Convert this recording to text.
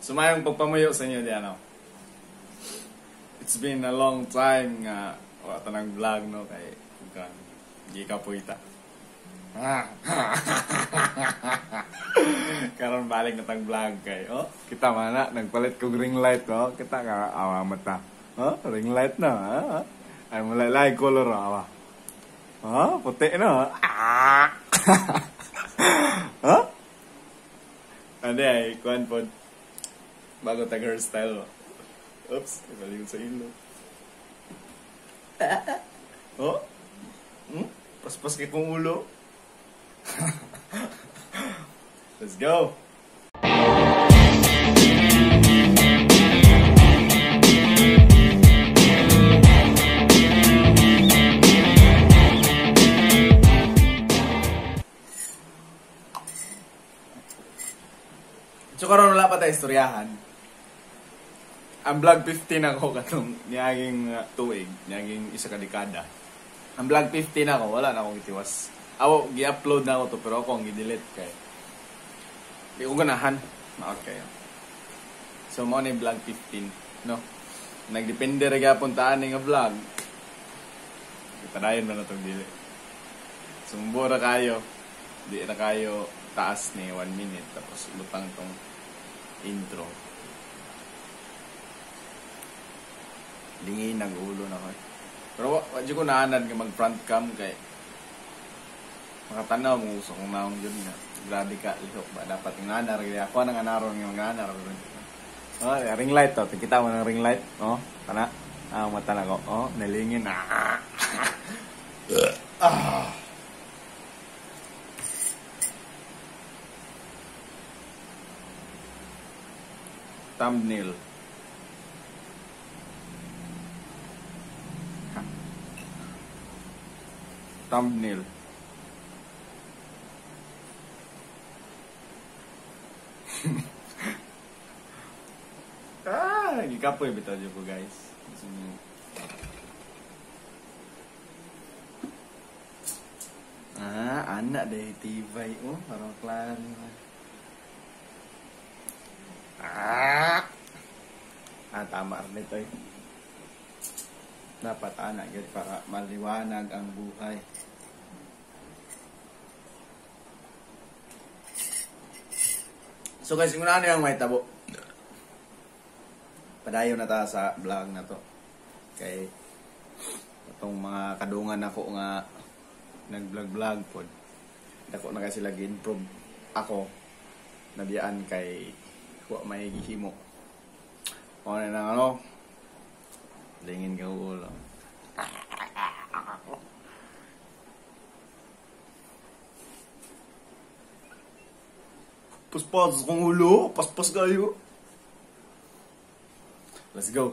Sumayong pagpamuyo sa inyo diyan, no? It's been a long time nga wala ta nang vlog, no, kay kan gikapoy ta. Karon balik na tang vlog kay oh, kita man na nagpalit kog ring light, oh, kita ka awa mata. Oh, ring light na. Ah. Ay mulay color awa. Oh, puti na. Ah. Huh? Ande ay kuan pod. Bago tag hairstyle. Oops, ibalik sa ilo. Oh? Hmm? Paspas kay kong ulo. Let's go. So karon wala pa tayo istoryahan. Ang vlog 15 ako katong niaging tuig, niaging isa ka dekada. Ang vlog 15 ako, wala na akong itiwas. Awo, gi-upload na ako to pero ako ang gi-delete kay di ko ganahan, maot kayo. So mo ni vlog 15, no? Nagdepende ra gyapon taan nga vlog. Ipadayon man natong dili. Sumbo ra kayo. Di ra kayo taas ni 1 minute tapos lutang tong intro. Lingin ang ulo na ko. Pero wa jud ko naanad nga mag front cam kay makatanaw mo sa kung naong jud nga. Grabe ka lihok ba, dapat nga anar gyud ako nang anaron nga mga anar. Oh, ring light to, kita mo ng ring light, oh, kana. Ah, mata na ko. Oh, nalingin. Ah. Ah. Thumbnail. Thumbnail. Ah, gikapoy bitaw jud ko, guys. Ah, anak deh tibay, oh, parang klaro. Ah. Ah, tama rin ito eh. Dapat anak yun para maliwanag ang buhay. So guys, kung ano yung may tabo, padayon na ta sa vlog na to. Kay itong mga kadungan ako nga nag-vlog-vlog pod. Dako na kasi sila gi-improve ako nabiyaan kay wa may gihimo. O na nang ano, lingin ka ulo. Paspas kong ulo, paspas kayo. Let's go.